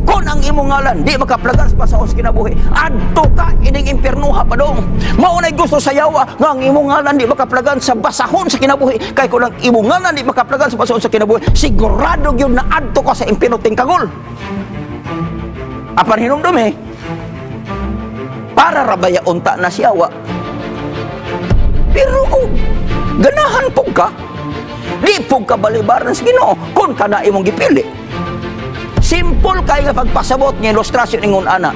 Kung ang imong ngalan di makaplagan sa pasahon sa kinabuhi, adto ka ining impiernuha padong. Mao nay gusto sa yawa nga ang imong ngalan di makaplagan sa basahon sa kinabuhi. Kay kung ang imong ngalan di makaplagan sa basahon sa kinabuhi, sigurado gyud na adto ka sa impierno tingkagol. Apan hinumdumi, para rabaya unta na siyawa. Pero oh, ganahan pug ka, di pug ka balibaran sa Ginoo kung kana imong gipili. Simple kay nga pagpasabot nga ilustrasyon ingon ana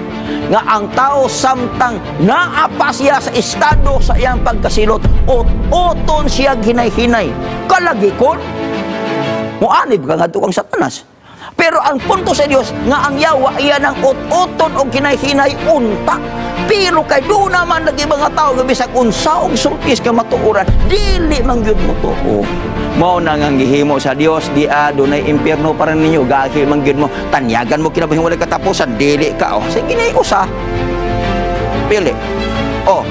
nga ang tao samtang naa pa siya sa estado sa iyang pagkasilot, ut-uton siya hinay-hinay. Kalagi kon moanib ka ngadto kang Satanas. Pero ang punto sa Dios nga ang yawa iya nang ut-uton og hinay-hinay unta. Pero kay doon naman lagi mga tao nga bisag unsa og sulpis ka matuoran, dili man gyud mo tuo. Mao na nga gihimo sa Dios di adunay impierno para ninyo, gahil man gyud mo tanyagan mo kinabuhi walay katapusan, dili ka oh. Sige na usa. Pili. Oh,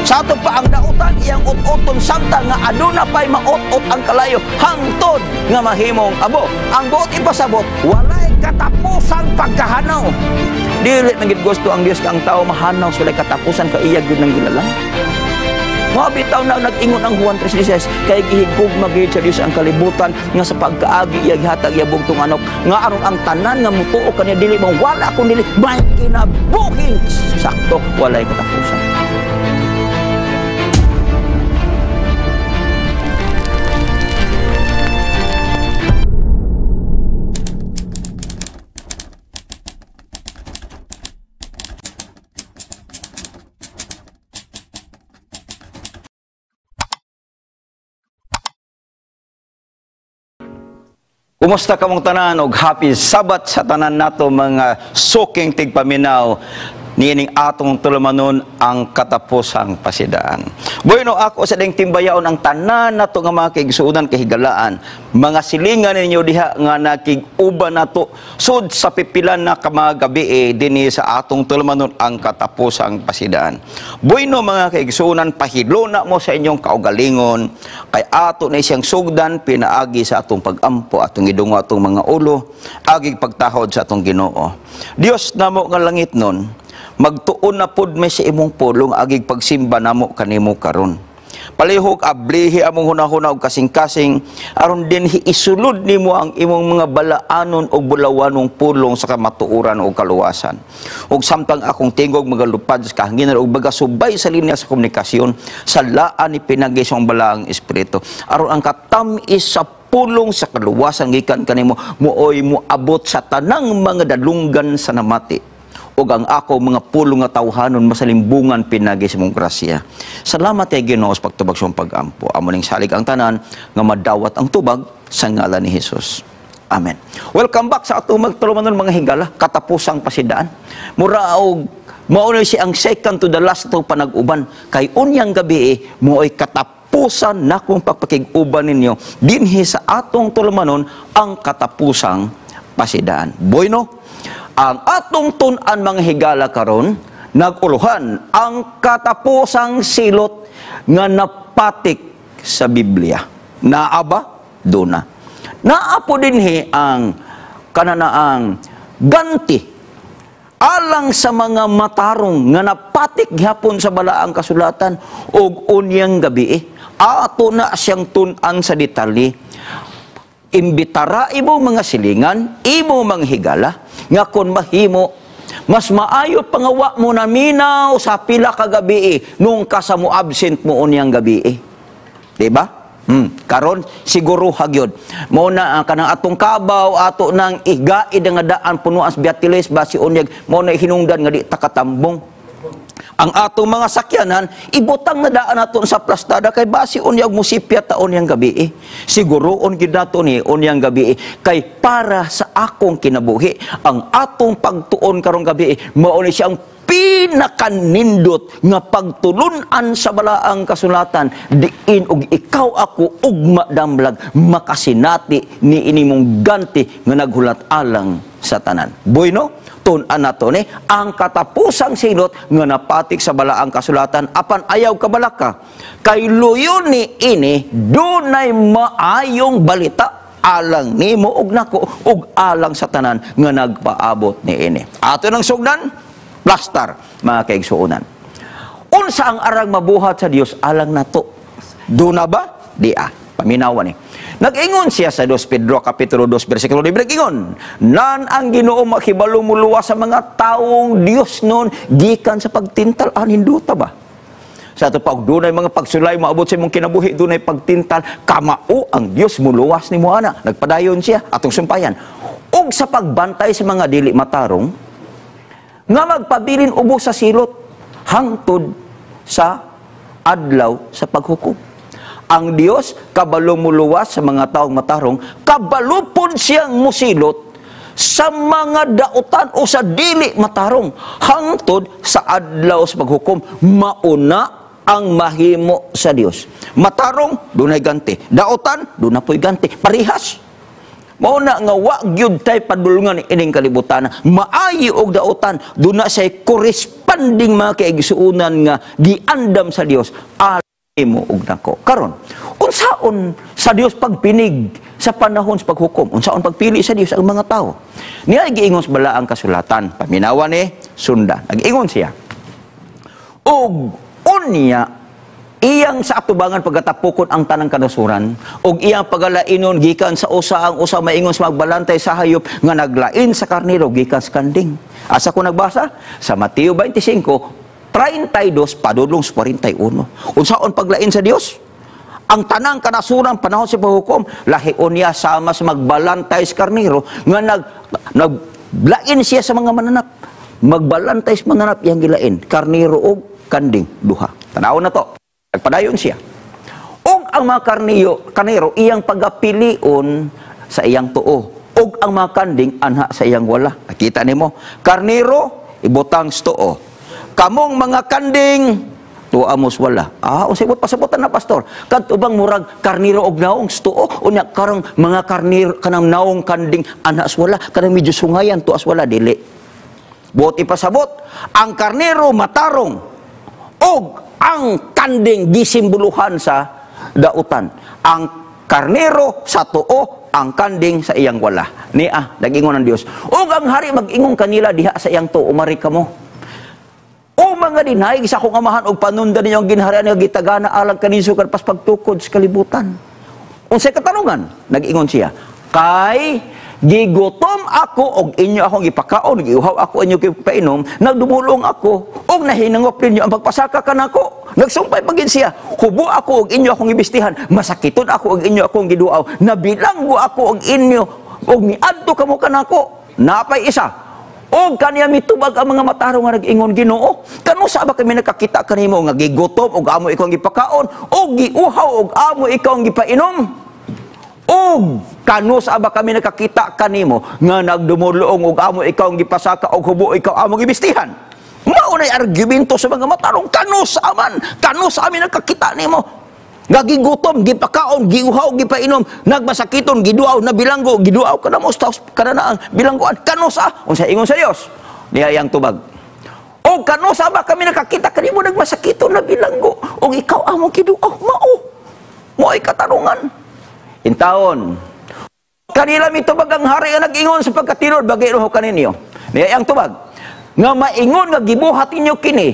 sa ato pa ang dautan iyang ut-uton samtang nga aduna pay maut-ut ang kalayo hangtod nga mahimong abo. Ang buot ipasabot walay katapusang pagkahanaw. Dili man gid gusto ang Dios nga ang tao mahanaw sa walay katapusan ka iya gyud nang gilalang. Mao bitaw na nag-ingon ang Juan 3:16 kay gihigugma gyud sa Dios ang kalibutan nga sa pagkaagi iya gihatag iya bugtong anak nga aron ang tanan nga mutuo kaniya dili mawala kun dili may kinabuhi sakto walay katapusan. Kumusta kamong tanan og happy Sabat sa tanan nato mga suking tigpaminaw niining atong tulumanon ang katapusang pasidaan. Bueno, ako sa ding timbayaon ang tanan nato nga mga kaigsuonan kahigalaan, mga silingan ninyo diha nga nakig-uban nato sud sa pipilan na ka mga gabi dinhi sa atong tulumanon ang katapusang pasidaan. Bueno mga kaigsuonan, pahilona mo sa inyong kaugalingon kay ato na siyang sugdan pinaagi sa atong pag-ampo, atong idungo atong mga ulo, agig pagtahod sa atong Ginoo. Dios namo nga langit nun, magtuon na pod may sa imong pulong agig pagsimba namo kanimo karon. Palihog ablihi among hunahuna og kasing-kasing aron dinhi isulod nimo ang imong mga balaanon og bulawanong pulong sa kamatuoran og kaluwasan. Og samtang akong tingog magalupad sa kahanginan og bagasubay sa linya sa komunikasyon sa laan ni pinagi sa balaang espiritu aron ang katam-is sa pulong sa kaluwasan gikan kanimo mooy moabot sa tanang mga dalunggan sa namati. Ug ang ako mga pulong nga tawhanon masalimbungan pinagi sa mong grasya. Salamat kay Ginoo sa pagtubag sa mong pag-ampo. Amo ning salig ang tanan nga madawat ang tubag sa ngalan ni Hesus. Amen. Welcome back sa atong magtulumanon mga higala, katapusang pasidaan. Mura og mao na siya ang second to the last to panag-uban kay unyang gabi mooy katapusan nakong pagpakig-uban ninyo dinhi sa atong tulumanon ang katapusang pasidaan. Bueno, ang atong tun-an mga higala karon nag-uluhan ang katapusang silot nga napatik sa Biblia. Naa ba? Duna. Naa po dinhi ang kananaang ganti alang sa mga matarong nga napatik gihapon sa balaang kasulatan og unyang gabi. Ato na siyang tun-an sa detalye. Imbitara imo mga silingan, imo mga higala, nga kon mahimo, mas maayo pangawa mo na minaw sa pila ka gabi nung kasa mo absent mo unyang gabi. Diba? Karon siguro hagyod. Mo na kanang atong kabaw ato nang igaid nga daan punuan sa Beatiles basi unyag mo na hinungdan nga di ta katambong. Ang atong mga sakyanan ibutang na daan nato sa plastada kay basi unyag musipya ta unyang gabi. Siguroon gid nato ni unyang gabi kay para sa akong kinabuhi ang atong pagtuon karong gabi mao ni siyang pinakanindot nga pagtulun-an sa balaang kasulatan diin og ikaw ako ugma damlag makasinati ni inimong ganti nga naghulat alang sa tanan. Bueno, tun-an nato ni ang katapusang silot nga napatik sa balaang kasulatan apan ayaw kabalaka kay luyon ni ini dunay maayong balita. alang nimo ug nako ug alang sa tanan nga nagpaabot niini. Ato nang sugdan, plastar, mga kaigsuonan. Unsa ang arang mabuhat sa Dios alang nato? Duna ba? Di ah. Paminawan ni. Nag-ingon siya sa 2 Pedro Kapitulo 2 versikulo 9, nag-ingon, "Nan ang Ginoo makibalo muluwas sa mga taong Dios nun gikan sa pagtintal." Ah, ninduta ba? Sa ato pag dunay mga pagsulay moabot sa imong kinabuhi, dunay pagtintal, kamao ang Dios muluwas nimo ana. Nagpadayon siya, atong sumpayan. "Og sa pagbantay sa mga dili matarong nga magpabilin ubos sa silot hangtod sa adlaw sa paghukom." Ang Dios kabalo muluwas sa mga taong matarong, kabalo pud siyang musilot sa mga dautan o sa dili matarong hangtod sa adlaw sa paghukom. Mauna ang mahimo sa Dios. Matarong, dunay ganti. Dautan, duna po'y ganti. Parihas. Mauna nga wa gyud tay padulungan ining kalibutan. Maayo og dautan, duna say corresponding, mga kaigsuonan, nga giandam sa Dios mo ug nako. Karon, unsaon sa Dios pagpinig sa panahon sa paghukom? Unsaon pagpili sa Dios ang mga tao? Niya giingon sa balaang kasulatan. Paminawan ni sunda. Nag-ingon siya. "Og unya iyang sa atubangan pagkatapukon ang tanang kanasuran ug iyang pagalainon gikan sa usa ang usa maingon sa magbalantay sa hayop nga naglain sa karnero gikan sa kanding." Asa ko nagbasa? Sa Mateo 25, 32 padulong sa 41. Unsaon paglain sa Dios ang tanang kanasuran panahon sa paghukom? Lahion niya sama sa magbalantay sa karnero nga naglain siya sa mga mananap. Magbalantay sa mananap, iyang gilain karnero og kanding, duha. Tanaw na to. Nagpadayon siya. "Og ang mga karnero iyang pagapilion sa iyang tuo, ug ang mga kanding anha sa iyang wala." Nakita nimo, karnero ibutang sa tuo. Kamong mga kanding, tuwa mo sa wala. Ah, unsay buot pasabutan na, pastor? Kadto bang murag karnero og naong sa tuo, unya karong mga karnero kanang naong kanding anha sa wala, kanang medyo sungayan tuwa sa wala? Dili. Buot ipasabot, ang karnero matarong og ang kanding gisimboluhan sa dautan. Ang karnero sa tuo, ang kanding sa iyang wala. Ni ah, nag-ingon ang Dios. "Ug ang hari mag-ingon kanila diha sa iyang tuo, 'Umari kamo, o mga dinayig sa akong amahan, og panundan ninyo ang ginharian nga gitagana alang kaninyo sukad pas pagtukod sa kalibutan.'" Unsay katanungan? Nag-ingon siya, "Kay gigutom ako og inyo akong gipakaon, giuhaw ako, inyo gipainom, nagdumulong ako og nahinangop ninyo ang pagpasaka kanako." Nagsumpay pa gid siya, "Hubo ako og inyo akong gibistihan, masakiton ako og inyo akong giduaw, nabilanggo ako og inyo og miadto kamo kanako." Napay isa. "Og kaniya mitubag ang mga matarong nga nag-ingon, 'Ginoo, kanusa ba kami nakakita kanimo nga gigutom og amo ikaw ang gipakaon o giuhaw og amo ikaw ang gipainom? Og kanusa ba kami nakakita kanimo nga nagdumuluong og amo ikaw ang gipasaka og hubo ikaw among gibistihan?'" Mao nay argumento sa mga matarong, kanusa man, kanusa kami nakakita nimo nga gigutom, gipakaon, giuhaw, gipainom, nagmasakiton, giduaw, nabilanggo, giduaw ka na mo, kada na ang bilanggoan, kanusa? Unsa ingon sa Dios? Niya iyang tubag. "O kanusa ba kami nakakita kanimo nagmasakiton, nabilanggo, o ikaw among giduaw?" Mao. Mo'y katanungan. Intaon, kanila mitubag ang hari nga nag-ingon sa pagkatinod, "Bagay ho kaninyo." Niya iyang tubag, "Nga maingon nga gibuhat ninyo kini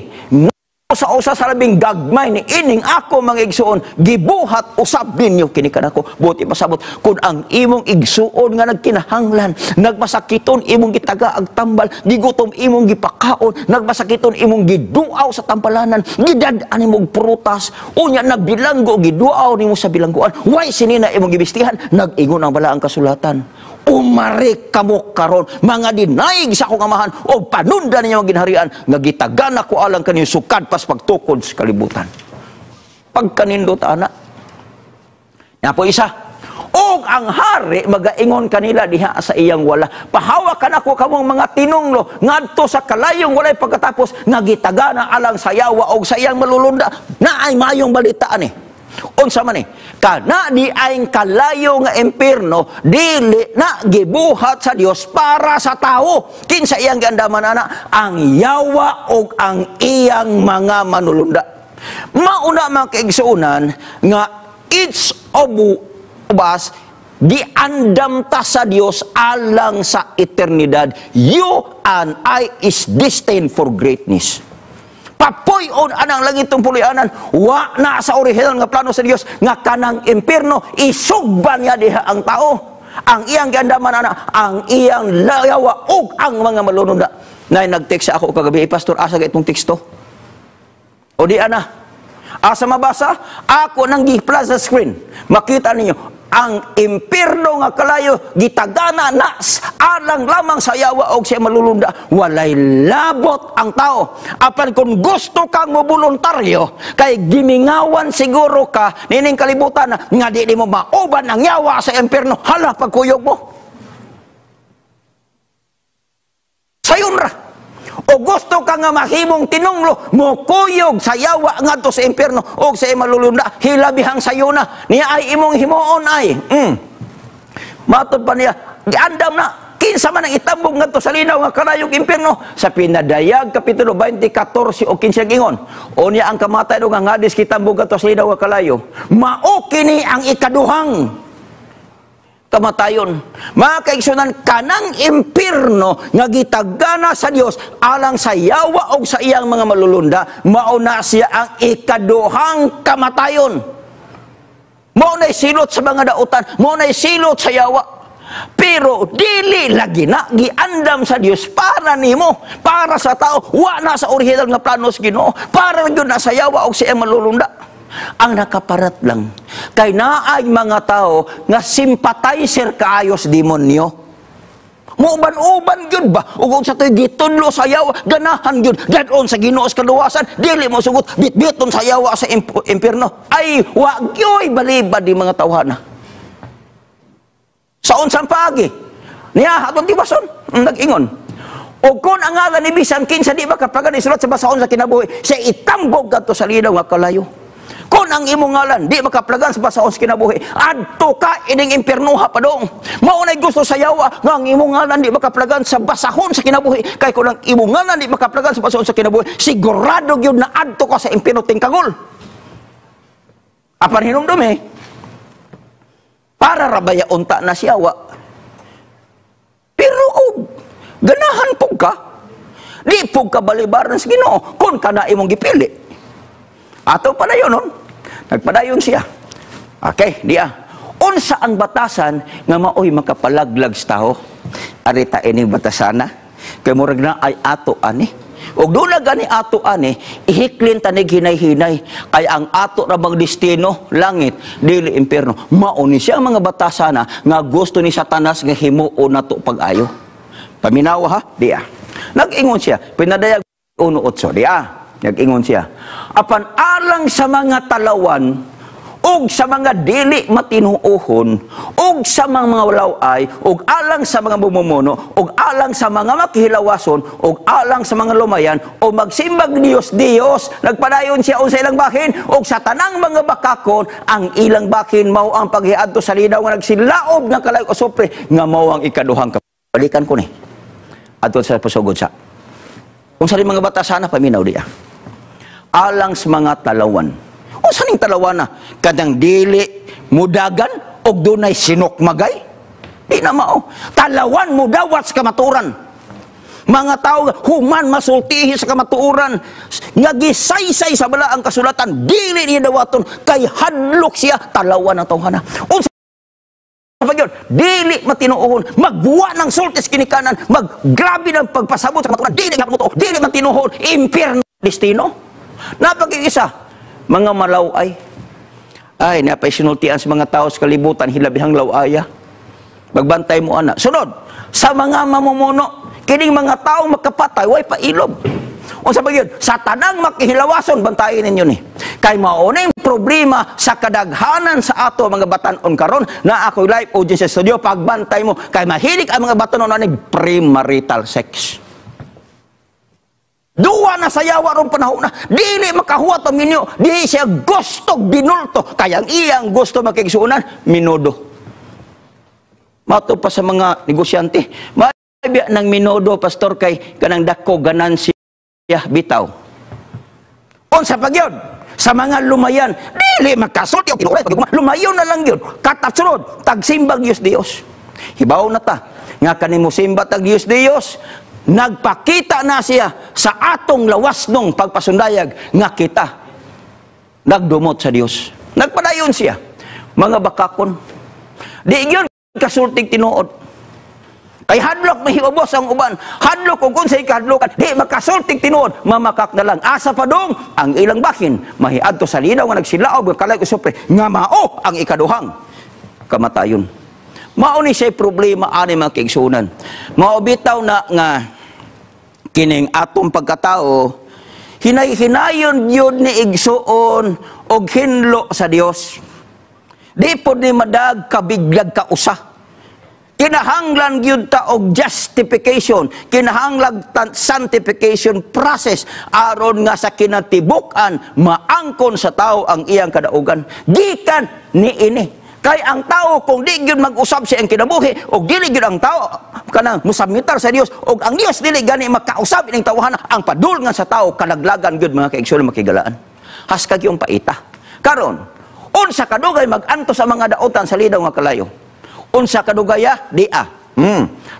sa usa sa labing gagmay ni ining ako mga igsuon, gibuhat usab ninyo kini kanako." Buot ipasabot, kung ang imong igsuon nga nagkinahanglan, nagmasakiton, imong gitaga ang tambal, gigutom, imong gipakaon, nagmasakiton, imong giduaw sa tampalanan, gidad-an nimo og prutas, unya nabilanggo, giduaw nimo sa bilanggoan, way sinina imong gibistihan, nag-ingon ang balaang kasulatan, "Umari kamo karon, mga dinayig sa akong amahan, o panundan ninyo ang ginharian nga gitagana ko alang kaninyo sukad pas pagtukod sa kalibutan." Pagkanindot ana. Napo isa. "Og ang hari magaingon kanila diha sa iyang wala, 'Pahawa kanako kamong mga tinunglo ngadto sa kalayong walay pagkatapos nga gitagana alang sa yawa og sa iyang malulunda.'" Naay mayong balita ani. Unsa man ni? Kana di ay kalayo nga impierno dili na gibuhat sa Dios para sa tao. Kinsa iyang giandaman ana? Ang yawa og ang iyang mga manulunda. Mauna, mga kaigsuonan, nga each of us Giandam ta sa Dios alang sa eternidad. You and I is destined for greatness. Papuy-on anang langitong puloy-anan, wa na sa original nga plano sa Dios nga kanang impierno isugba niya diha ang tao. Ang iyang giandaman ana ang iyang layawa ug ang mga malununda. Nay nag-text ako kagabi, "Eh, Pastor, asa ga itong teksto?" O di ana. Asa mabasa? Ako nang gi-flash sa screen. Makita ninyo ang impierno nga kalayo gitagana na alang lamang sa yawa og siya malulunda. Walay labot ang tao. Apan kung gusto kang moboluntaryo, kay gimingawan siguro ka nining kalibutan nga di mo mauban ang yawa sa impierno, hala pagkuyog mo. Sayon ra. O gusto ka nga mahimong tinunglo, mokuyog sa yawa ngadto sa impierno o sa malulunda, hilabihang sayona niya ay imong himuon ay. Matod pa niya, giandam na kinsa man ang itambog ngadto sa linaw nga kalayog impierno sa Pinadayag kapitulo 20:14 o 15 gingon. O niya ang kamatay do nga ngadis kitambog ngadto sa linaw nga kalayo. Mao kini ang ikaduhang kamatayon. Mga kaigsunan, kanang impierno nga gitagana sa Dios alang sa yawa og sa iyang mga malulunda, mao na siya ang ikaduhang kamatayon. Mao na'y silot sa mga dautan, mao na'y silot sa yawa. Pero dili lagi na giandam sa Dios para nimo, para sa tao, wa na sa original nga plano sa Ginoo, para gyud na sa yawa og sa iyang malulunda. Ang nakaparat lang kay naay mga tao nga sympathizer kaayo sa demonyo. Muuban-uban gyud ba ug sa toy gitudlo sa yawa, ganahan gyud gadon sa Ginoo sa kaluwasan, dili mo sugot bitbiton sa yawa sa impierno. Ay wa gyoy balibad di mga tawhana. Sa unsang paagi niya atong tiwason nag-ingon. O kung ang ngalan ni bisan kinsa di makapagan isulat sa basahon sa kinabuhi, sa itambog kadto sa linaw nga kalayo. Kung ang imong ngalan di makaplagan sa basahon sa kinabuhi, adto ka ining impiernoha padong. Mao nay gusto sa yawa nga ang imong ngalan di makaplagan sa basahon sa kinabuhi, kay kung ang imong ngalan di makaplagan sa basahon sa kinabuhi, sigurado gyud na adto ka sa impierno tingkangol. Apan hinumdumi, para rabaya unta na siya wa. Pero og ganahan pug ka, di pug ka balibaran sa Ginoo kung kana imong gipili. Ato padayon nun. Nagpadayon siya. Okay, diya. Unsa ang batasan nga maoy makapalaglag sa tao? Arita ining batasana. Kay murag na ay ato ani. Og doon na gani ato ani, ihiklin tanig hinay-hinay. Kay ang ato ra bang destino, langit, dili impierno. Mao ni siya ang mga batasana nga gusto ni Satanas nga himuon nato pag-ayo. Paminawa ha, diya. Nag-ingon siya, Pinadayag 1:8, diya. Nag-ingon siya. Apan alang sa mga talawan ug sa mga dili matinuohon ug sa mga laway ug alang sa mga bumumuno ug alang sa mga makihilawason ug alang sa mga lumayan o magsimbag Dios Dios, nagpadayon siya unsa ilang bahin ug sa tanang mga bakakon, ang ilang bahin mao ang paghiadto sa linaw nga nagsilaob nga kalayo o supre nga mao ang ikaduhang kabalikan ko ni adto sa pasugod sa unsa rin mga batasana paminaw diya. Alang sa mga talawan. Unsa ning talawan na? Kadang dili mudagan og dunay sinukmagay? Di na mao. Talawan mudawat sa kamatuoran. Mga tao human masultihi sa kamatuoran nga gisaysay sa balaang kasulatan, dili niya dawaton kay hadlok siya talawan ang tawhana. Unsa pa gyud? Dili matinuohon, magbuwa ng sulti sa kinikanan, maggrabe ng pagpasabot sa kamatuoran, dili nga mo dili matinuohon, impierno destino. Napag-iisa, mga malaway. Ay, napay sinultian sa mga tao sa kalibutan, hilabihang lawaya. Magbantay mo, ana. Sunod, sa mga mamumuno, kining mga tao makapatay, way pailob. Unsa ba yun? Sa tanang makihilawason, bantayin ninyo ni. Kay mao na yung problema sa kadaghanan sa ato mga batan-on karon na ako'y live audience sa studio, pagbantay mo, kay mahilig ang mga batan-on aning premarital sex. Duwa na sa yawa ron panahon na. Dili makahuwat ang minyo. Di siya gusto binulto. Kaya ang iyang gusto makigsuunan, minudo. Mato pa sa mga negosyante. Mabiya ng minudo, pastor, kay kanang dako ganansya bitaw. Unsa pa gyud? Sa Sa mga lumayan, dili makasulti og tinuod, lumayon na lang yun. Katapsunod, tagsimbag Diyos Dios. Hibaw na ta nga kani mo simba tag Diyos Dios, nagpakita na siya sa atong lawas nung pagpasundayag nga kita nagdumot sa Dios. Nagpadayon siya. Mga bakakon. Di yun kasultig tinuod. Kay hadlok mahiubos ang uban. Hadlok kung unsay kahadlokan, di makasultig tinuod, mamakak na lang. Asa pa dong ang ilang bahin mahiadto sa linaw nga nagsilaob nga kalay usopre nga mao ang ikaduhang kamatayon. Mao ni siya problema ani, mga kaigsuonan. Mao bitaw na nga kining atong pagkatao hinay-hinayon gyud ni, igsuon, og hinlo sa Dios. Di pod ni madag kabiglag ka usa. Kinahanglan gyud ta og justification, kinahanglan sanctification process aron nga sa kinatibuk-an maangkon sa tao ang iyang kadaugan. Gikan ni ini. Kay ang tao kung di gyud mag-usab sa iyang kinabuhi og dili gyud ang tao kanang musamitar sa Dios og ang Dios dili gani makausab ining tawhana, ang padulngan sa tao kalaglagan gyud, mga kaigsuonan, makigalaan. Haskag yung paita. Karon, unsa kadugay mag-antos sa mga dautan sa lidaw nga kalayo? Unsa kadugaya? Di ah.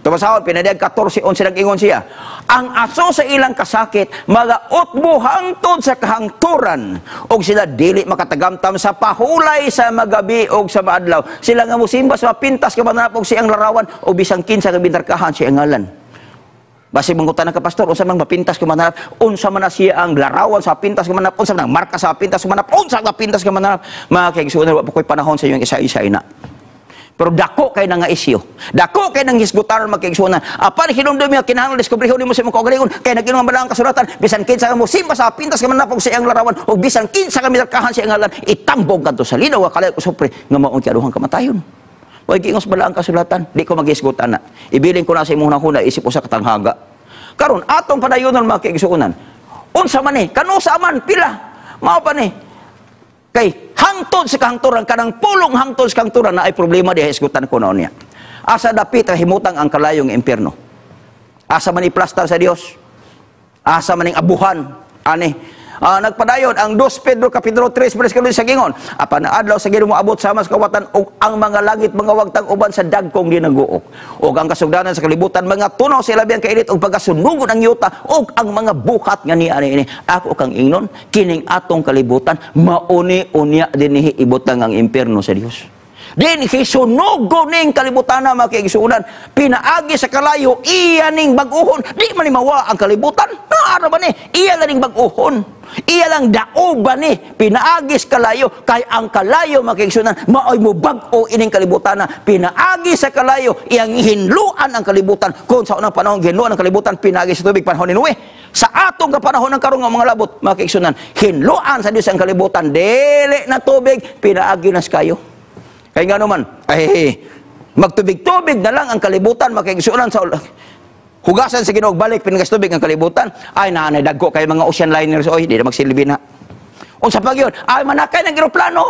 Tumasahon, pinadiyag 14:11, nag-ingon siya. Ang aso sa ilang kasakit, mga utbo hangtod sa kahangturan, og sila dili makatagamtam sa pahulay sa magabi og sa maadlaw. Sila nga musimba sa pintas ka mananap og siyang larawan o bisang kinsa ka binarkahan siyang ngalan. Basi mangutana ka, "Pastor, unsa man mapintas ka mananap? Unsa man na siya ang larawan sa pintas ka mananap? Unsa man ang marka sa pintas ka mananap? Unsa ang pintas ka mananap?" Mga kaigsuonan, wa pa ko'y panahon sa inyong isa-isa ina. Pero dako kay na nga isyu. Dako kay nang hisgutan, mga kaigsuonan. Apan hinumdum nga kinahanglan diskubrihon nimo sa imong kaugalingon kay nag-ingon ang balaang kasulatan, bisan kinsa nga mo simba sa pintas ka mananap og sa iyang larawan o bisan kinsa ka minarkahan sa iyang ngalan, itambog kadto sa linaw nga kalayo usopre nga maong ikaduhang kamatayon. Way giingos balaang kasulatan, di ko maghisgot ana. Ibilin ko na sa imong hunahuna isip usa ka tanghaga. Karon atong padayonon, mga kaigsuonan. Unsa man ni? Kanusa man pila? Mao pa ni. Kay hangtod sa kahangturan, kanang pulong hangtod sa kahangturan na ay problema diha, hisgutan ko na niya. Asa dapit ra himutang ang kalayong impyerno? Asa man iplastar sa Dios? Asa man ning abuhan? Ani. Nagpadayon ang 2 Pedro kapitulo 3 bersikulo sa gingon. Apan ang adlaw sa Ginoo moabot sama sa kawatan ug ang mga langit mga wagtang uban sa dagkong dinaguok. Ug ang kasugdanan sa kalibutan mga tunaw sa ilabiyang kainit ug pagkasunugon ang yuta ug ang mga buhat nga niya ani ini. Ako kang ingnon, kining atong kalibutan mauni unya dinhi ibutang ang impierno sa Dios. Din hisunugo ning kalibutan na, mga kaigsuonan, pinaagi sa kalayo, iya ning bag-uhon. Di man ni mawa ang kalibutan. Naara ba ni? Iya lang ning bag-uhon. Iya lang daoban ni pinaagi sa kalayo, kay ang kalayo, mga kaigsuonan, maoy mo bag-o ining kalibutan na pinaagi sa kalayo, iyang hinluan ang kalibutan. Kung sa unang panahon hinluan ang kalibutan pinaagi sa tubig panahon ni Noe, sa atong kapanahon ng karong nga mga labot, mga kaigsuonan, hinluan sa Dios ang kalibutan dili na tubig, pinaagi na sa kayo. Kay nga naman, ay, magtubig-tubig na lang ang kalibutan, mga kaigsuonan, sa hugasan sa Ginoo balik pinagas tubig ang kalibutan. Ay, naanay dagko kay mga ocean liners, oy, di na magsilbi na. Unsa pa gyud? Ay, manakay ng eroplano.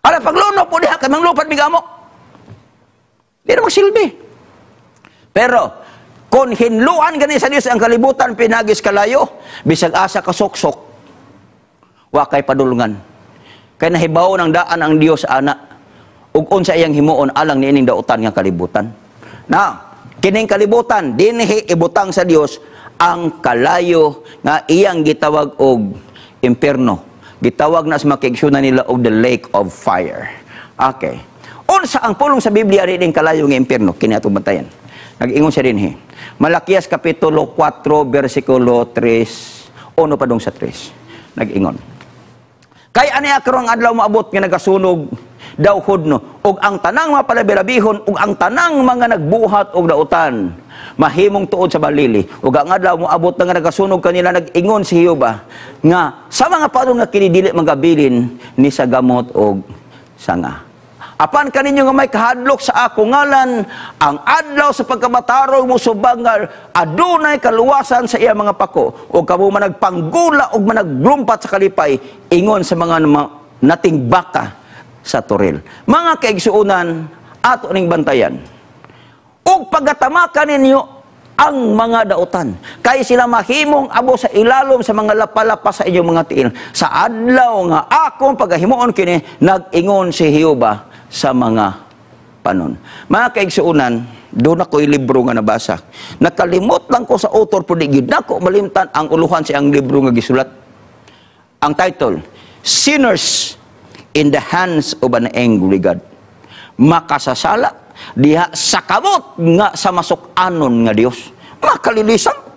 Ala pagluno po diha kay manglupad bigamo. Di na magsilbi. Pero kung hinluan gani sa Dios ang kalibutan pinagis kalayo, bisag asa ka suksok, wa kay padulungan. Kay nahibaw ng daan ang Dios ana ug unsa iyang himuon alang niining dautan nga kalibutan. Na kining kalibutan dinhi ibutang sa Dios ang kalayo nga iyang gitawag og impierno. Gitawag na sa mga kaigsuonan nila og the lake of fire. Okay. Unsa ang pulong sa Biblia niining kalayo nga impierno? Kini atong bantayan. Nag-ingon siya dinhi. Malakias kapitulo 4 bersikulo 3, 1 padung sa 3. Nag-ingon. Kay ani karong adlaw moabot nga nagasunog daw hudno ug ang tanang mga palabilabihon ug ang tanang mga nagbuhat og dautan mahimong tuod sa balili, ug ang adlaw moabot nga nagasunog kanila. Nag-ingon si Jehova nga sa mga padong nga kini dili magabilin ni sa gamot og sanga. Apan kaninyo nga may kahadlok sa ako ngalan, ang adlaw sa pagkamatarong mosubag nga adunay kaluwasan sa iya mga pako, ug kamo managpanggula ug managlumpat sa kalipay, ingon sa mga nating baka sa toril. Mga kaigsuonan, ato ning bantayan. Ug pagkatamaka ninyo ang mga dautan. Kay sila mahimong abo sa ilalom sa mga lapalapa sa inyong mga tiil. Sa adlaw nga akong pagahimuon kini, nag-ingon si Jehova sa mga panon. Mga kaigsuonan, doon ako'y libro nga nabasa. Nakalimot lang ko sa author, pero di gyud nako malimtan ang uluhan sa ang libro nga gisulat. Ang title, "Sinners in the Hands of an Angry God." Makasasala diha sa kamot nga sa masuk-anon nga Dios. Makalilisang.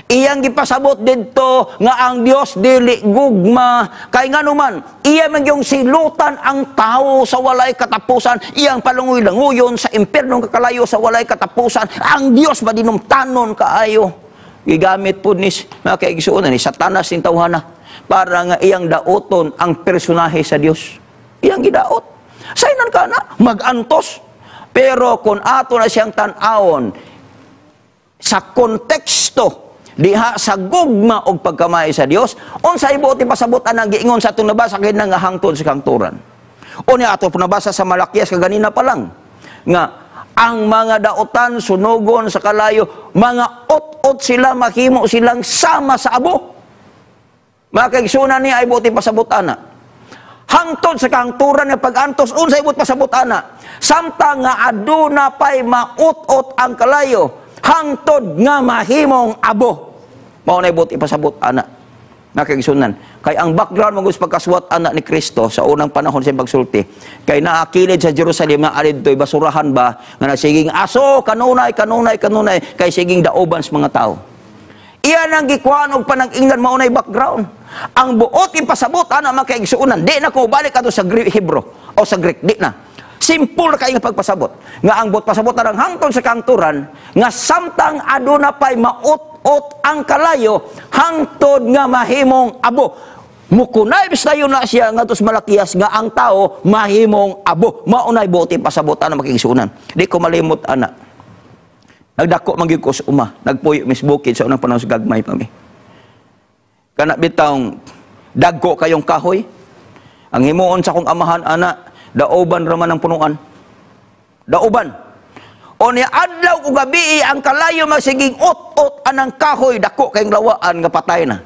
Iyang gipasabot didto nga ang Dios dili gugma, kay nganuman iya man yung silutan ang tao sa walay katapusan, iyang palungoy-languyon sa impyerno kakalayo sa walay katapusan. Ang Dios madinumtanon kaayo. Gigamit pud ni, mga kaigsuonan, ni Satanas ning tawhana para nga iyang daoton ang personahe sa Dios. Iyang gidaot. Saynan ka na magantos. Pero kung ato na siyang tan-awon sa konteksto diha sa gugma og pagkamay sa Dios, unsay buot ipasabot anang giingon sa atong nabasa kay nga hangtod sa kangturan? Unya ato nabasa sa Malakias kaganina pa lang nga ang mga dautan sunugon sa kalayo, mga ut-ut sila, mahimo silang sama sa abo. Mga kaigsuonan, niya ay buot ipasabot ana. Hangtod sa kangturan nga pag-antos, unsay buot pasabot ana? Samtang nga aduna pay maut-ot ang kalayo, hangtod nga mahimong abo. Mao na buot ipasabot ana. Nakigsunan. Kay ang background mo pagkasuwat ana ni Kristo sa unang panahon sa pagsulti, kay naakilid sa Jerusalem nga adto'y basurahan ba nga nasiging aso kanunay kanunay kanunay, kay siging daoban sa mga tao. Iyan ang gikuhaan og panag-ingnan, mao nay background. Ang buot ipasabot ana, mga kaigsuonan, di na ko balik ato sa Greek, Hebrew o sa Greek, di na. Simple kay nga pagpasabot. Nga ang buot pasabot ang hangtod sa kangturan nga samtang aduna pay maut-ot ang kalayo, hangtod nga mahimong abo. Mukunay bistayo na siya ngadto sa Malakias nga ang tao mahimong abo. Maunay buot ipasabot ana, makigsuonan. Di ko malimot ana. Nagdako man gyud ko sa uma, nagpuyo mis bukid sa unang panahon sa gagmay pa mi. Kana bitawng dagko kayong kahoy. Ang himuon sa akong amahan ana, daoban raman ang punuan. Daoban. O niya adlaw ug gabi ang kalayo masiging ut-ut anang kahoy, dako kayong lawaan nga patay na.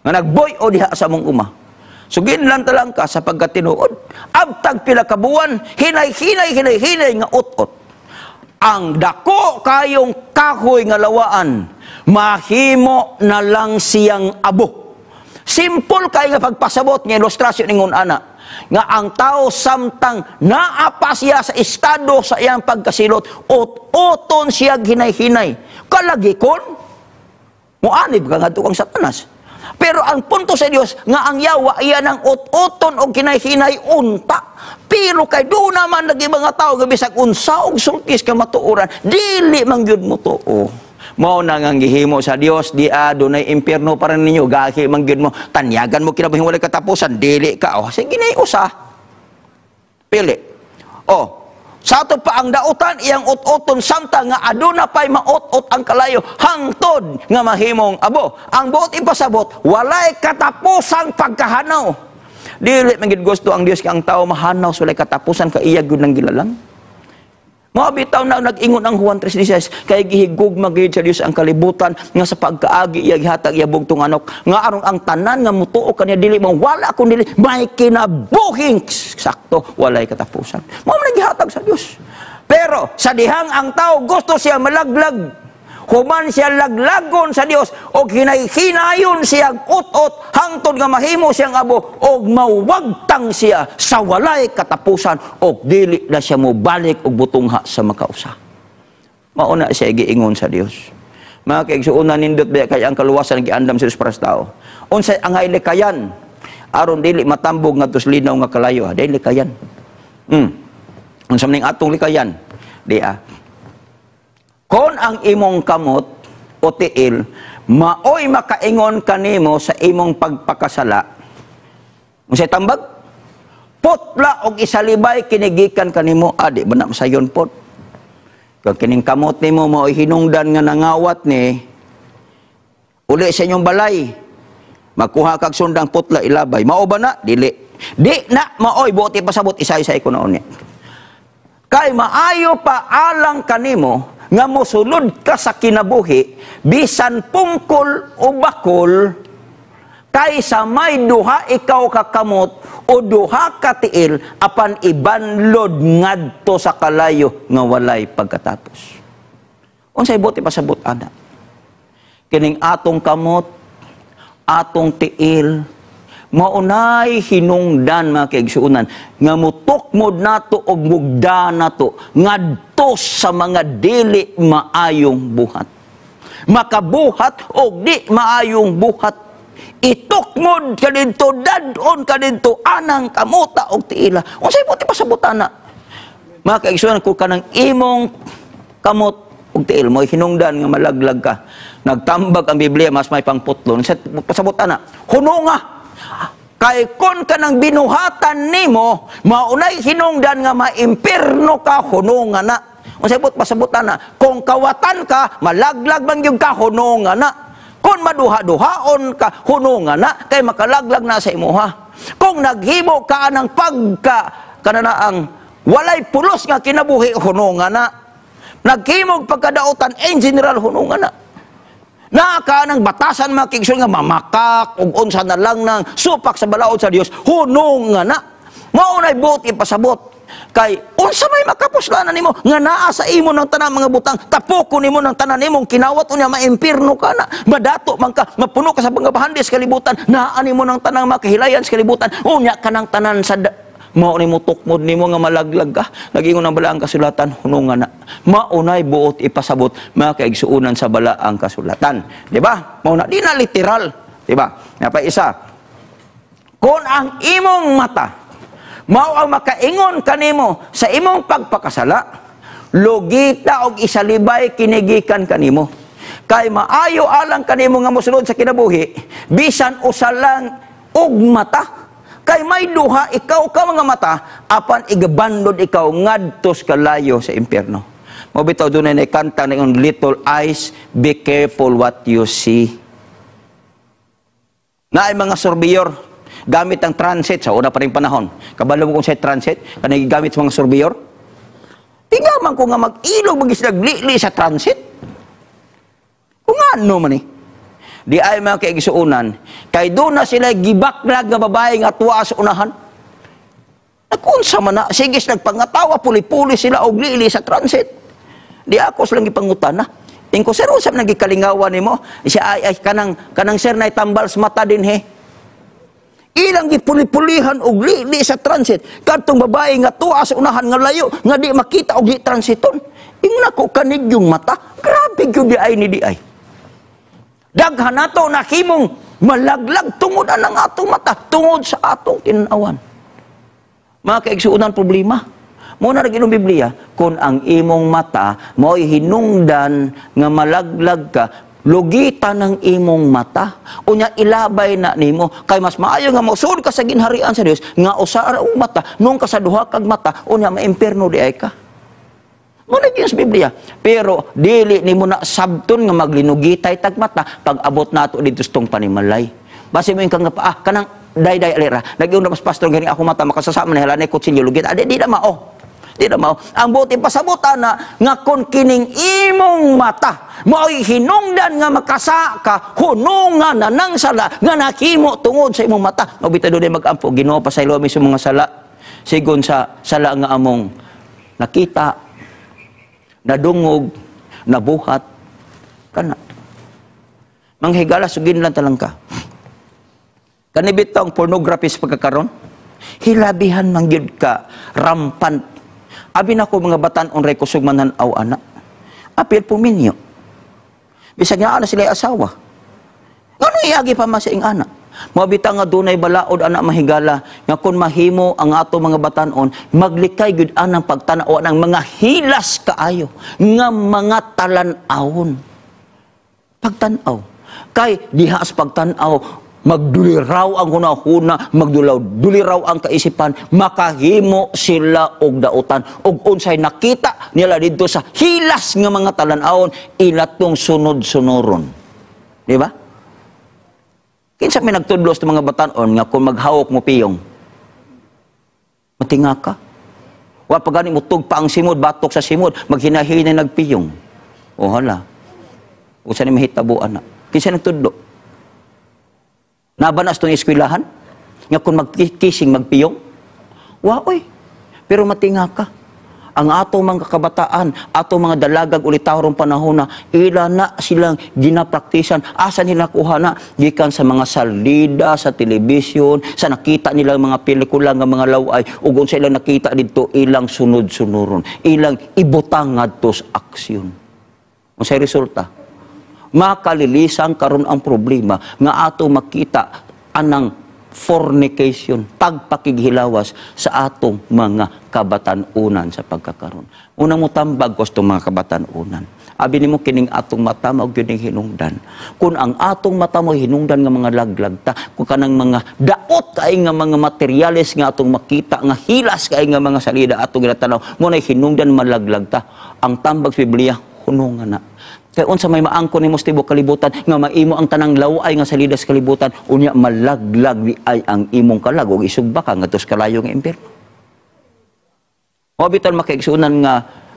Nga nagboy o diha sa mong uma. So ginlan talang ka sa pagkatinuod. Abtag pila ka buwan, hinay-hinay hinay-hinay nga ut-ot. Ang dako kayong kahoy nga lawaan, mahimo na lang siyang abo. Simple kay nga pagpasabot nga ilustrasyon ningon ana nga ang tao samtang naa pa siya sa estado sa iyang pagkasilot, ut-uton siya hinay-hinay. Kalagi kon muanib ka ngadto kang Satanas. Pero ang punto sa Dios nga ang yawa iya nang ut-uton og hinay-hinay unta. Pero kay do naman lagi mga tao nga bisag unsa og sultis ka matuoran, dili man gyud mo tuo. Mao na nga gihimo sa Dios di adunay impierno para ninyo, gahi man gyud mo, tanyagan mo kinabuhi walay katapusan, dili ka. Oh, sige na usa. Pili. Oh, sa ato pa ang dautan iyang ut-uton samtang nga aduna pay maut-ut ang kalayo, hangtod nga mahimong abo. Ang buot ipasabot, walay katapusang pagkahanaw. Dili man gid gusto ang Dios nga ang tao mahanaw sa walay katapusan, ka iya gyud nang gilalang. Mao bitaw na nag-ingon ang Juan 3:16, kay gihigugma gyud sa Dios ang kalibutan nga sa pagkaagi iya gihatag iya bugtong anok nga aron ang tanan nga mutuo kaniya dili mawala kun dili may kinabuhing sakto walay katapusan. Mao man gihatag sa Dios. Pero sa dihang ang tao gusto siya malaglag, human siya laglagon sa Dios og hinay-hinayon siya ut-ot hangtod nga mahimo siyang abo og mawagtang siya sa walay katapusan og dili na siya mobalik og butungha sa makausa. Mao na siya giingon sa Dios. Mga kaigsuonan, nindot ba kay ang kaluwasan giandam sa Dios para sa tao. Unsay angay likayan aron dili matambog ngadto sa linaw nga kalayo? Ha, dili likayan. Unsa man ning atong likayan? Di ah. Kon ang imong kamot o tiil maoy makaingon kanimo sa imong pagpakasala, unsay tambag? Putla og isalibay kinigikan kanimo. Adi ba na masayon pod? Kag kining kamot nimo maoy hinungdan nga nangawat ni uli sa inyong balay, makuha kag sundang, putla, ilabay. Mao ba na? Dili. Di na maoy buot ipasabot, isa-isa ko na unya. Kay maayo pa alang kanimo nga mosulod ka sa kinabuhi bisan pungkol o bakol kaysa may duha ikaw ka kamot o duha ka tiil apan ibanlod ngadto sa kalayo nga walay pagkatapos. Unsay buot ipasabot ana? Kining atong kamot, atong tiil, maunay hinungdan, mga kaigsuonan, nga mutukmod nato og mugda nato ngadto sa mga dili maayong buhat. Makabuhat og di maayong buhat. Itukmod ka didto, dadon ka didto anang kamuta og tiila. Unsay buot ipasabot ana? Mga kaigsuonan, kung kanang imong kamot og tiil mo hinungdan nga malaglag ka. Nagtambag ang Biblia mas may pangputlon. Unsay pasabot ana? Hununga. Kay kon kanang binuhatan nimo, maunay hinungdan nga maimpirno ka, hununga na. Unsay buot pasabot ana? Kung kawatan ka, malaglag man gyud ka, hununga na. Kung maduha-duhaon ka, hununga na, kay makalaglag na sa imuha. Kung naghimo ka anang pagka kananaang walay pulos nga kinabuhi, hununga na. Naghimog pagkadautan in general, hununga na. Naa ka ng batasan, mga kaigsoon, nga mamakak ug unsa na lang nang supak sa balaod sa Dios, hununga na. Mao nay buot ipasabot. Kay unsa may makapuslanan nimo nga naa sa imo ng tanang mga butang, tapoko nimo ng tanan nimong kinawat, unya maimpirno ka na, madato man ka, mapuno ka sa mga bahandi sa kalibutan, naa nimo ng tanang makahilayan sa kalibutan, unya kanang tanan sa mao ni mutukmod nimo nga malaglag ka. Nagingon ang balaang kasulatan, hununga na. Maunay buot ipasabot, mga kaigsuonan, sa balaang kasulatan, di ba? Mao na, di na literal, di ba? Napa isa, kung ang imong mata mao ang makaingon kanimo sa imong pagpakasala, lugita og isalibay kinigikan kanimo. Kay maayo alang kanimo nga mosulod sa kinabuhi bisan usa lang og mata, kay may duha ikaw ka mga mata apan igabandod ikaw ngadto sa kalayo sa impyerno. Mao bitaw dunay na kanta na yung "Little eyes, be careful what you see." Naay mga surveyor gamit ang transit sa una pa rin panahon. Kabalo mo kung sa transit, kanang gamit sa mga surveyor. Tinga man ko nga mag-ilog magis naglili sa transit. Kung ano man eh. Di ay, mga kaigsuonan, kay doon na sila gibaklag nga babae nga tuwa sa unahan. Nagkunsa man na, sige nagpangatawa, puli-puli sila og lili sa transit. Di ako silang gipangutan na. Ingko, "Sir, usap nagikalingawan nimo?" Siya ay kanang kanang sir na tambal sa mata din he. Ilang gipuli-pulihan og lili sa transit. Kadtong babae nga tuwa sa unahan nga layo nga di makita og di transiton. Ingna ko kanig yung mata, grabe gyud di ay ni di ay. Daghan nato nahimong malaglag tungod ang atong mata, tungod sa atong tinanawan. Mga kaigsuonan, problema. Mao na rin Biblia, kung ang imong mata mo'y hinungdan nga malaglag ka, lugitan ng imong mata. Unya ilabay na nimo kay mas maayo nga mosud ka sa ginharian sa Dios nga usa ra og mata nung ka sa duha kag mata unya maimpierno di ay ka. Mao na sa Biblia. Pero dili nimo na sabton nga maglinugitay tag mata pag abot nato dito sa tong panimalay. Basi mo yung kang kanang day-day alira. Nag-iyon na mas pastor gani ako mata makasasama na hala na kutsilyo lugit. Adi di na mao. Di na mao. Ang buti pasabot ana nga kun kining imong mata mao'y hinungdan nga makasa ka, hununga na nang sala nga nakimo tungod sa imong mata. Mabita doon mag-ampo, "Ginoo, pasaylo mi sa mga sala sigon sa sala nga among nakita, nadungog, nabuhat," kana. Manghigala, sugin lang talang ka. Kanibit ang pornography sa pagkakaron, hilabihan man gyud ka rampant. Abi nako mga batan-on ray kusog manan-aw ana. Apil puminyo. Bisag nga ana sila asawa. Ngano iagi pa man sa ing ana? Mao bitaw nga dunay balaod ana, mahigala, nga kung mahimo ang ato mga batan-on maglikay gyud anang pagtan-aw ang mga hilas kaayo nga mga talan-awon. Pagtan-aw. Kay diha sa pagtan-aw magduliraw ang hunahuna, magdulaw duliraw ang kaisipan, makahimo sila og dautan. Og unsay nakita nila didto sa hilas nga mga talan-awon, ila tong sunod-sunoron. Di ba? Kinsa may nagtudlos ng mga batan-on nga kung maghawok mo piyong, matinga ka? Wa pa gani mo tugpa ang simod, batok sa simod, maghinahinay nagpiyong. O hala. Usa ni mahitabo ana? Kinsa nagtudlo? Naba na sa itong eskwelahan? Nga kung mag-kissing, magpiyong? Wa oy. Pero matinga ka. Ang ato mga kabataan, ato mga dalagag ulitawrong panahon na ila na silang ginapraktisan. Asa nila kuha na? Gikan sa mga salida, sa telebisyon, sa nakita nila mga pelikula nga mga laway, ug unsa ilang nakita didto, ilang sunod-sunuron, ilang ibutang ngadto sa aksyon. Unsay resulta? Makalilisang karon ang problema nga ato makita anang fornication, pagpakighilawas sa atong mga kabatan-unan sa pagkakaron. Unang mo tambag ko sa mga kabatan-unan. Abi nimo kining atong mata mao gyud ning hinungdan. Kung ang atong mata mo hinungdan nga mga laglag ta, kung kanang mga daot kay nga mga materyales nga atong makita nga hilas kay nga mga salida atong ginatanaw, mo nay hinungdan malaglag ta. Ang tambag sa Biblia hunungan na. Kay unsa may maangkon nimo sa tibuok kalibutan nga maimo ang tanang laway nga salida sa kalibutan, unya malaglag di ay ang imong kalag ug isugba ka ngadto sa kalayo nga impierno. O bitan makaigsuonan nga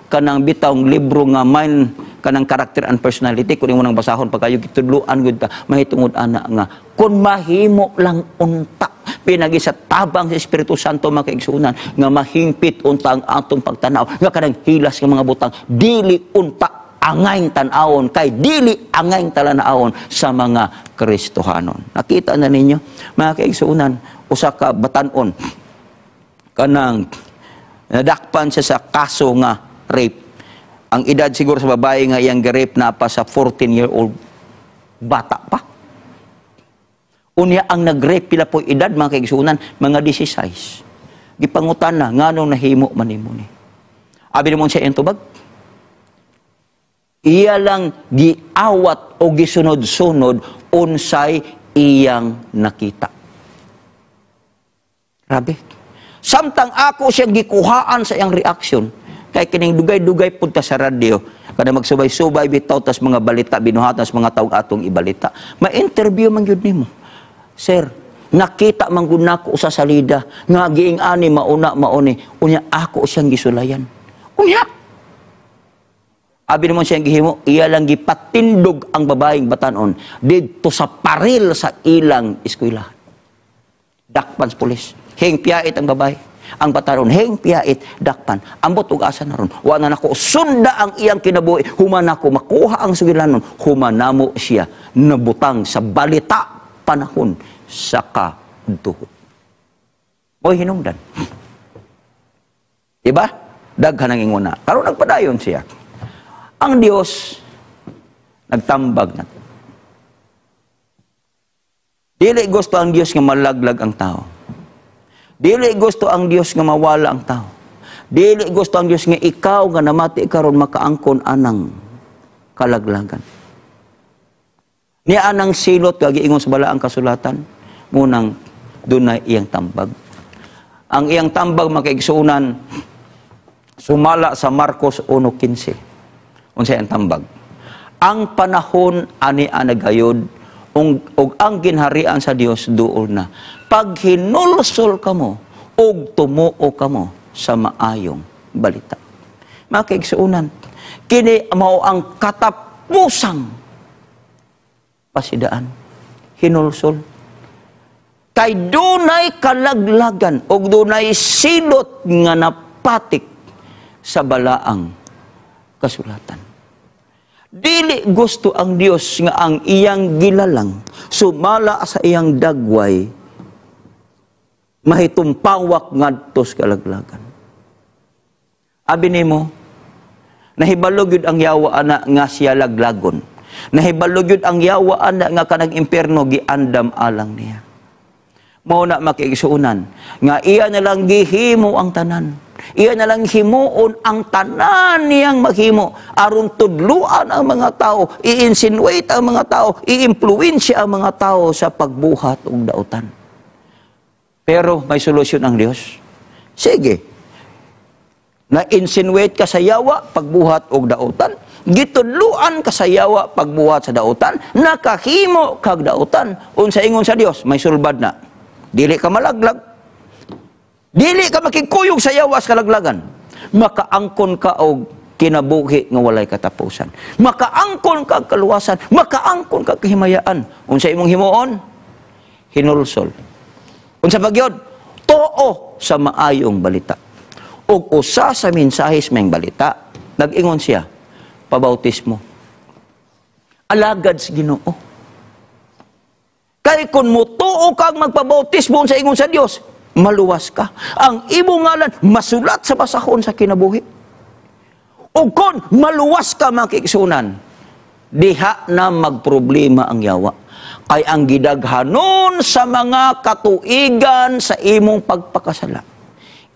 kanang bitawng libro nga Mind kanang Character and Personality, kun imo nang basahon pagkayo gitudloan gud ta mahitungod ana nga kun mahimo lang unta pinagi sa tabang sa Espiritu Santo, mga kaigsuonan, nga mahingpit unta ang atong pagtanaw nga kanang hilas nga mga butang dili unta angayng tan-awon, kay dili angayng talanaawon sa mga Kristohanon. Nakita na ninyo, mga kaigsuonan, usa ka batan-on kanang nadakpan siya sa kaso nga rape. Ang edad siguro sa babae nga iyang gi-rape na pa sa 14-year-old, bata pa. Unya ang nag-rape pila po edad, mga kaigsuonan, mga 16. Gipangutan na nganong nahimo man nimo ni. Abi nimo siya iyang tubag. Iya lang giawat o gisunod-sunod unsay iyang nakita. Grabe. Samtang ako siyang gikuhaan sa iyang reaction, kay kining dugay-dugay punta sa radyo, kada magsubay-subay bitaw tas mga balita, binuhatan sa mga tawag atong ibalita. Ma-interview man gyud nimo. Sir, nakita man gud nako sa salida nga giing ani mauna mauni, unya ako siyang gisulayan. Unya abi naman siyang gihimo, iya lang gipatindog ang babaeng batanon didto sa paril sa ilang eskwelahan. Dakpan sa pulis. Hing piyait ang babae. Ang batanon, hing piyait, dakpan. Ambot og asa na ron. Wa na nako sunda ang iyang kinabuhi. Human nako makuha ang sugilanon. Human namo siya nabutang sa balita panahon sa kaduhot. Mo'y hinungdan. Diba? Daghan ang inguna. Karon nagpadayon siya. Ang Dios nagtambag na. Dili gusto ang Dios nga malaglag ang tao. Dili gusto ang Dios nga mawala ang tao. Dili gusto ang Dios nga ikaw nga namati karon makaangkon anang kalaglagan. Niya anang silot nga giingon sa balaang kasulatan, munang dunay iyang tambag. Ang iyang tambag, makaigsuonan, sumala sa Marcos 1:15. Unsay ang tambag? Ang panahon ani anagayod ug ang ginharian sa Dios duol na. Paghinulsol kamo ug tumuo kamo sa maayong balita. Mga kaigsuonan, kini mao ang katapusang pasidaan. Hinulsol. Kay dunay kalaglagan ug dunay silot nga napatik sa balaang kasulatan. Dili gusto ang Dios nga ang iyang gilalang sumala sa iyang dagway mahitumpawak ngadto sa kalaglagan. Abi nimo, nahibalo gyud ang yawa ana nga siya laglagon. Nahibalo gyud ang yawa ana nga kanang impierno giandam alang niya. Mao na, makiigsuonan, nga iya na lang gihimo ang tanan. Iya na lang himuon ang tanan niyang maghimo aron tudluan ang mga tao, i-insinuate ang mga tao, i-impluwensya ang mga tao sa pagbuhat og dautan. Pero may solusyon ang Dios. Sige. Na-insinuate ka sa yawa pagbuhat og dautan, gitudluan ka sa yawa pagbuhat sa dautan, nakahimo kag dautan, unsa ingon sa Dios, may sulbad na. Dili ka malaglag. Dili ka makikuyog sa yawa sa kalaglagan. Makaangkon ka og kinabuhi nga walay katapusan. Makaangkon kag kaluwasan, makaangkon kag kahimayaan. Unsa imong himuon? Hinulsol. Unsa pa gyud? Tuo sa maayong balita. Ug usa sa mensahe sa maayong balita, nag-ingon siya, pabautismo. Alagad sa Ginoo. Kay kung mutuo kag magpabautismo sa ingon sa Dios, maluwas ka. Ang imong ngalan masulat sa basahon sa kinabuhi. O kung maluwas ka, mga kaigsuonan, diha na magproblema ang yawa. Kay ang gidaghanon sa mga katuigan sa imong pagpakasala,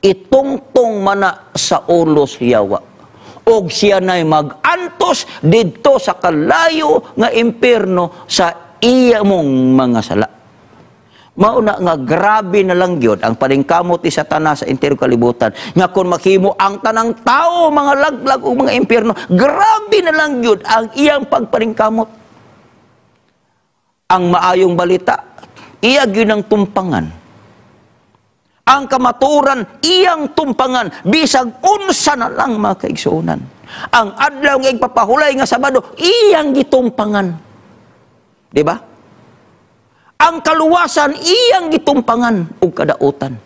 itungtong mana sa ulos yawa. Og siya na'y mag-antos didto sa kalayo nga impierno sa iyamong mga sala. Mauna nga grabe na lang gyud ang paningkamot ni Satanas sa entero kalibutan nga kung maghimo ang tanang tao mga laglag o mga impierno, grabe na lang gyud ang iyang pagpaningkamot. Ang maayong balita, iya gyud ang tumpangan. Ang kamatuoran, iyang tumpangan bisag unsa na lang, mga kaigsuonan. Ang adlaw nga igpapahulay nga Sabado, iyang gitumpangan. Di ba? Ang kaluwasan, iyang gitumpangan og kadautan.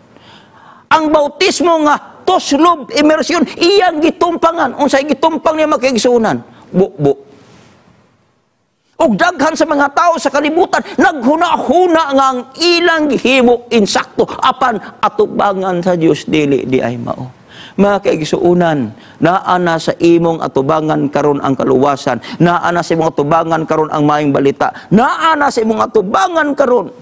Ang bautismo nga tuslob, imersyon, iyang gitumpangan. Unsay gitumpang niya, mga kaigsuonan? Bubo. Og daghan sa mga tao sa kalibutan naghuna-huna nga ang ilang gihimo insakto, apan atubangan sa Dios dili di ay mao. Mga kaigsuonan, naa na sa imong atubangan karon ang kaluwasan, naa na sa imong atubangan karon ang maayong balita, naa na sa imong atubangan karon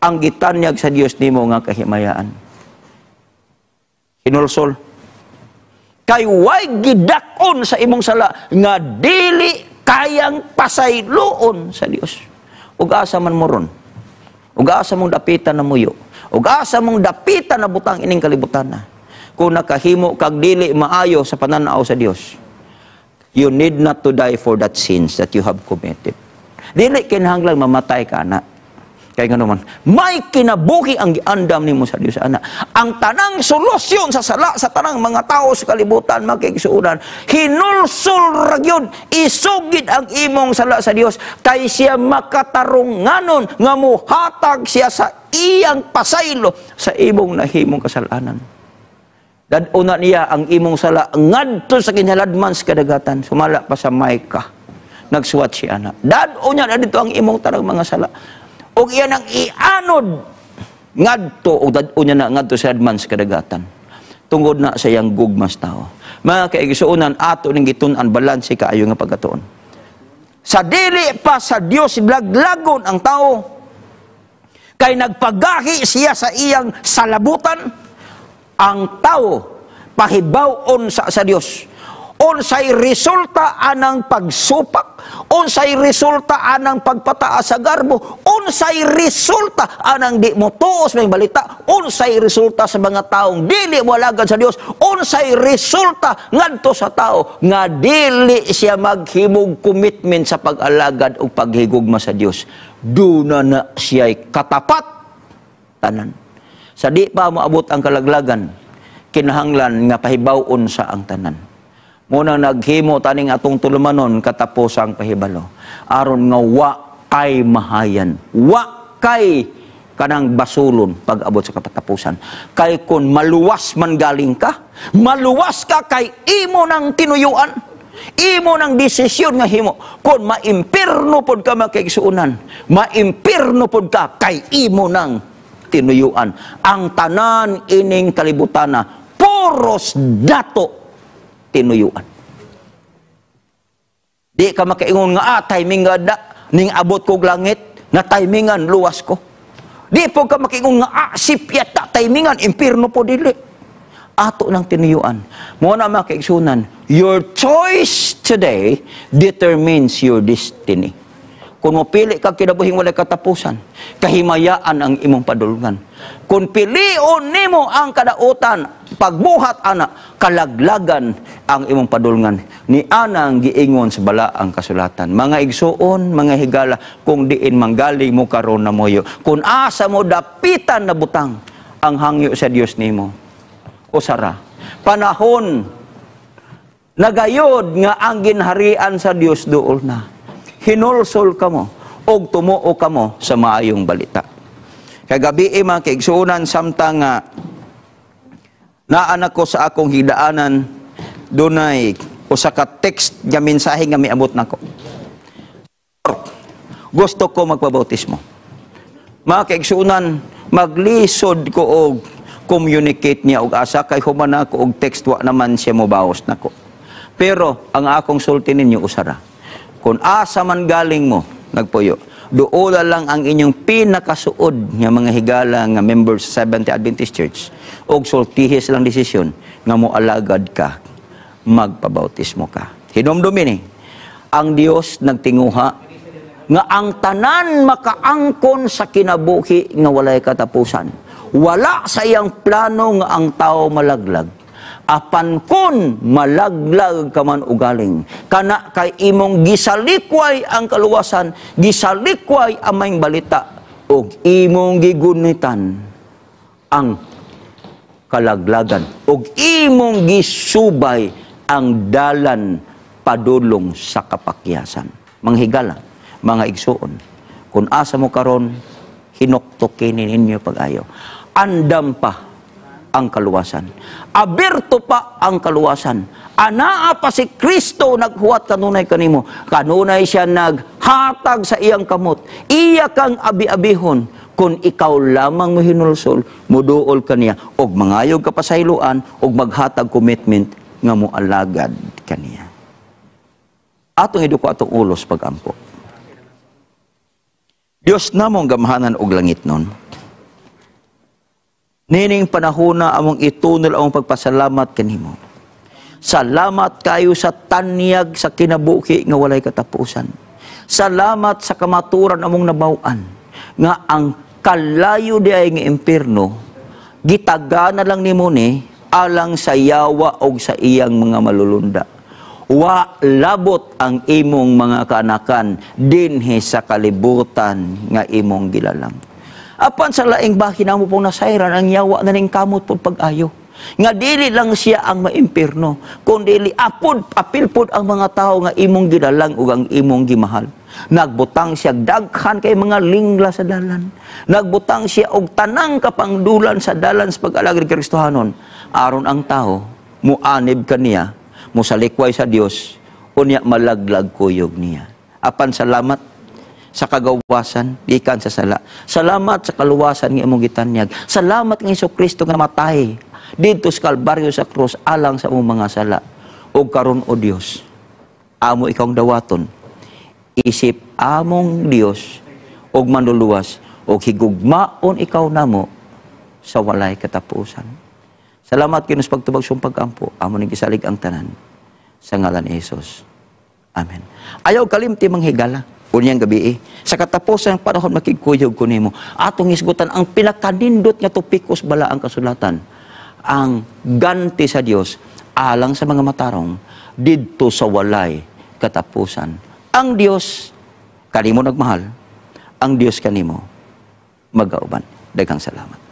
ang gitanyag sa Dios nimo nga kahimayaan. Hinulsol. Kay way gidak-on sa imong sala nga dili kayang pasayloon sa Dios. Ug asa man mo ron? Ug asa mong dapitan na muyo? Ug asa mong dapitan na butang ining kalibutan na? Kung nakahimo kag dili maayo sa pananaw sa Dios, you need not to die for that sins that you have committed. Dili kinahanglan mamatay ka na. Kay ngano man, may kinabuhi ang giandam nimo sa Dios ana. Ang tanang solusyon sa sala sa tanang mga tao sa kalibutan, mga kaigsuonan, hinulsol ra gyud, isugid ang imong sala sa Dios kay siya makatarunganon nga muhatag siya sa iyang pasaylo sa imong nahimong kasalanan. Dad-una niya ang imong sala ngadto sa kinaladman sa kadagatan, sumala pa sa Micah. Nagsuwat siya ana. Dad-o niya na dito ang imong tanang mga sala. Og iyan ang ianod ngadto og dad-o niya na ngadto sa ladman sa kadagatan. Tungod na sa iyang gugmas tao. Mga kaigsuonan, ato ning gitun-an balanse kaayo nga pagkatuon. Sa dili pa sa Dios laglagon ang tao, kay nagpagahi siya sa iyang salabutan, ang tao pahibaw-on sa Dios. Unsay resulta anang pagsupak, unsay resulta anang pagpataas sa garbo, unsay resulta anang di mo tuos may balita, unsay resulta sa mga taong dili moalagad sa Dios, unsay resulta ngadto sa tao nga dili siya maghimog commitment sa pag-alagad o paghigugma sa Dios. Duna na siya'y katapat tanan. Sa di pa moabot ang kalaglagan, kinahanglan nga pahibaw-on sa ang tanan. Muna naghimo taning atong tulumanon katapusang pahibalo. Aron nga wa kay mahayan, wa kay kanang basulon pag-abot sa katapusan. Kay kun maluwas man galing ka, maluwas ka kay imo nang tinuyuan, imo nang desisyon nga himo. Kung maimpirno pod ka, makigsuonan, maimpirno pod ka kay imo nang tinuyuan. Ang tanan ining kalibutana puros dato tinuyuan. Di ka makaingon nga timing nga da, ning abot kog langit, na timingan luwas ko. Di po ka makaingon nga sipyat ta timingan impierno po, dili. Ato nang tinuyuan. Mo na, mga kaigsuonan, your choice today determines your destiny. Kung mopili ka kinabuhing walay katapusan, kahimayaan ang imong padulngan. Kung pilion nimo ang kadautan, pagbuhat ana, kalaglagan ang imong padulngan. Ni ana ang giingon sa balaang kasulatan. Mga igsuon, mga higala, kung diin manggaling mo karon na moyo, kung asa mo dapitan na butang, ang hangyo sa Dios nimo. Usara, panahon Nagayod nga ang ginharian sa Dios duol na. Hinulsol kamo og tumuo kamo sa maayong balita. Kagabi, mga kaigsuonan, samtang nga naa ko sa akong higdaanan, dunay usa ka text nga mensahe nga miabot nako. "Gusto ko magpabautismo." Mga kaigsuonan, maglisod ko og communicate niya og asa kay human ako og text, wa naman siya mobawas nako. Pero ang akong sulti ninyo usara. Kung asa man galing mo nagpuyo, duola lang ang inyong pinakasuod nga mga higala nga members sa Seventh Adventist Church og sultihi silang desisyon nga moalagad ka, magpabautismo ka. Hinumdumi ni, ang Dios nagtinguha nga ang tanan makaangkon sa kinabuhi nga walay katapusan. Wala sa iyang plano nga ang tao malaglag. Apan kun malaglag ka man ugaling, kana kay imong gisalikway ang kaluwasan, gisalikway ang maayong balita, ug imong gigunitan ang kalaglagan, ug imong gisubay ang dalan padulong sa kapakyasan. Manghigala, mga igsuon, kung asa mo karon, hinuktok kini ninyo pag-ayo. Andam pa ang kaluwasan. Aberto pa ang kaluwasan. Anaa pa si Kristo naghuwat kanunay kanimo. Kanunay siya naghatag sa iyang kamot. Iya kang abi-abihon kung ikaw lamang mo hinulsol, muduol kaniya og mangayog ka pasayloan og maghatag commitment nga moalagad kaniya. Atong iduko atong ulos pagampo. Dios namong gamhanan og langitnon, nining panahona among itunol among pagpasalamat kanimo. Salamat kayo sa tanyag sa kinabuhi nga walay katapusan. Salamat sa kamaturan among nabaw-an nga ang kalayo diay nga impierno gitagana lang nimo ni alang sa yawa og sa iyang mga malulunda. Wa labot ang imong mga kaanakan dinhi sa kalibutan nga imong gilalang. Apan sa laing bahin amo pong nasayran ang yawa na ning kamot pud pag-ayo. Nga dili lang siya ang maimpirno, kundi apod apil pod ang mga tawo nga imong gilalang ug ang imong gimahal. Nagbutang siya daghan kay mga lingla sa dalan. Nagbutang siya og tanang kapangdulan sa dalan sa pag-alagad Kristohanon. Aron ang tao muanib kaniya, musalikway sa Dios, unya malaglag kuyog niya. Apan salamat sa kagawasan gikan sa sala. Salamat sa kaluwasan nga imong gitanyag. Salamat nga Hesus Kristo nga namatay didto sa Kalbaryo sa krus alang sa among mga sala. Ug karon, o Dios, amo ikaw ang dawaton isip among Dios ug manluluwas ug higugmaon ikaw namo sa walay katapusan. Salamat Ginoo sa pagtubag sa pag-ampo. Amo ning gisalig ang tanan sa ngalan ni Jesus. Amen. Ayaw kalimti, manghigala. Unyang gabi sa katapusan ng panahon makigkuyog ko nimo. Atong hisgutan ang pinakanindot nga topikos balaang kasulatan. Ang ganti sa Dios alang sa mga matarong didto sa walay katapusan. Ang Dios kanimo nagmahal, ang Dios kanimo magauban. Daghang salamat.